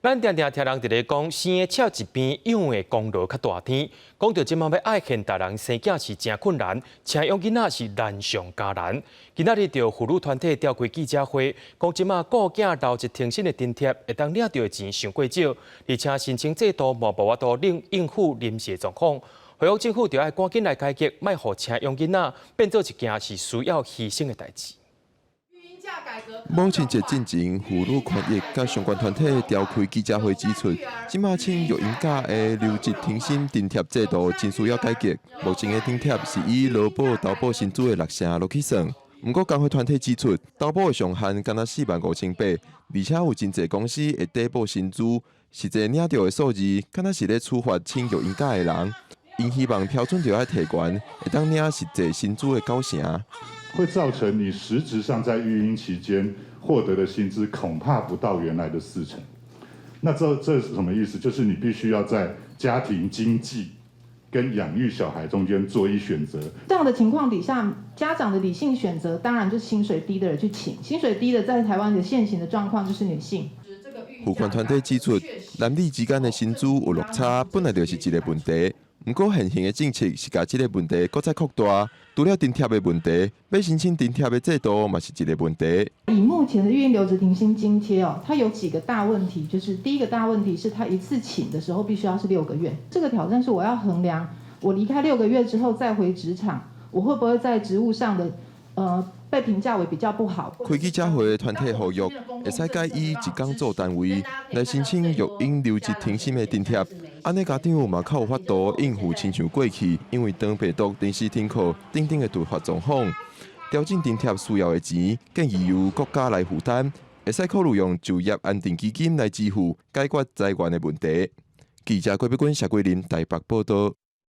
咱定定聽人佇咧講，生的俏一邊，養的功勞較大天。講著這馬欲愛現代人生囝是誠困難，請養囡仔是難上加難。今仔日著婦女團體召開記者會，講這馬顧囝留職停薪的津貼，會當領著的錢傷過少，而且申請制度嘛無法度應應付臨時的狀況。呼籲政府著愛趕緊來改革，莫予請養囡仔變做一件是需要犧牲的代誌。母親節進前，婦女權益佮相關團體召開記者會指出，這馬請育嬰假的留職停薪津貼制度真需要改革。目前的津貼是以勞保投保薪資的六成落去算。毋過工會團體指出，投保的上限干焦45,800，而且有真濟公司會抵報薪資，實際領著的數字，敢若是咧處罰請育嬰假的人。𪜶希望標準著愛提懸，會當領實際薪資的九成。會造成你實質上在育嬰期間獲得的薪資恐怕不到原來的四成。那這是什麼意思？就是你必須要在家庭經濟跟養育小孩中間做一選擇。這樣的情況底下，家長的理性選擇當然就是薪水低的人去請，薪水低的在台灣的現行的狀況就是女性。婦權團體指出，男女之間的薪資有落差，本來就是一個問題。毋過現行的政策是共這個問題閣再擴大，除了津貼的問題，欲申請津貼的制度嘛是一個問題。以目前的育嬰留職停薪津貼哦，它有幾個大問題，就是第一個大問題是，它一次請的時候必須要是六個月，這個挑戰是我要衡量，我離開六個月之後再回職場，我會不會在職務上的被評價為比較不好？開記者會的團體呼籲，會使改以一工做單位來申請育嬰留職停薪的津貼，按呢家長嘛較有法度應付親像過去因為腸病毒臨時停課等等的突發狀況。調整津貼需要的錢，建議由國家來負擔，會使考慮用就業安定基金來支付，解決財源的問題。記者郭碧君、謝桂林台北報導。